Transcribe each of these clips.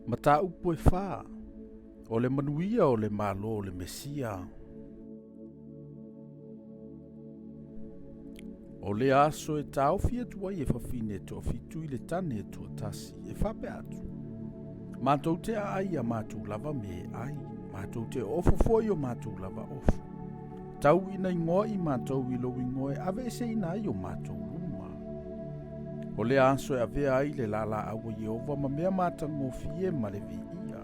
Mataupu e fa, o le manuia o le Malo o le Mesia. O lea aso e taofi atu ai e fafine e toafitu i le tane e toatasi, e faapea atu, Matou te aai ia matou lava mea e ai, matou te ofu foi i o matou lava ofu. Tau ina igoa i matou i lou igoa e aveeseina ai o matou luma. O lea aso e avea ai le lalaau a Ieova ma mea matagofie ma le viia.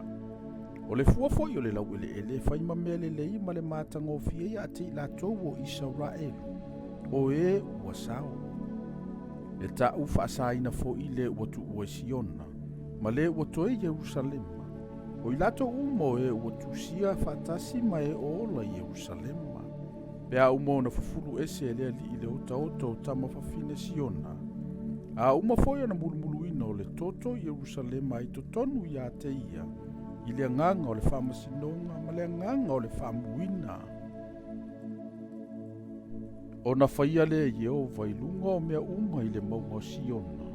O le fua foi o le laueleele e fai ma mea lelei ma le matagofie ia te i latou o Isaraelu, o e ua sao. E ta'u faasaina foi le ua tuua i Siona, ma le ua toe i Ierusalema. O i latou uma o e ua tusia faatasi ma e o ola i Ierusalema. Pe a uma ona fufulu ese e le Alii le otaota o tama fafine Siona, a uma foi ona mulumuluina o le toto i Ierusalema ai totonu ia te ia, i le agaga o le faamasinoga ma le agaga o le faamuina. Ona faia lea e Ieova i luga o mea uma i le mauga o Siona,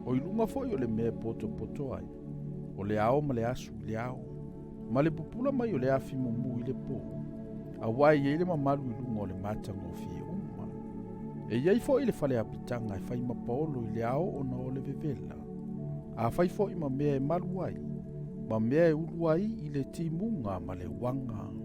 o i luga foi o le mea e potopoto ai, o le ao ma le asu i le ao, ma le pupula mai o le afi mumu i le po, auā e i ai le mamalu i luga o le matagofie uma. E i ai foi le fale apitaga e fai ma paolo i le ao ona o le vevela, a fai foi ma mea e malu ai, ma mea e ulu ai i le timuga ma le uaga.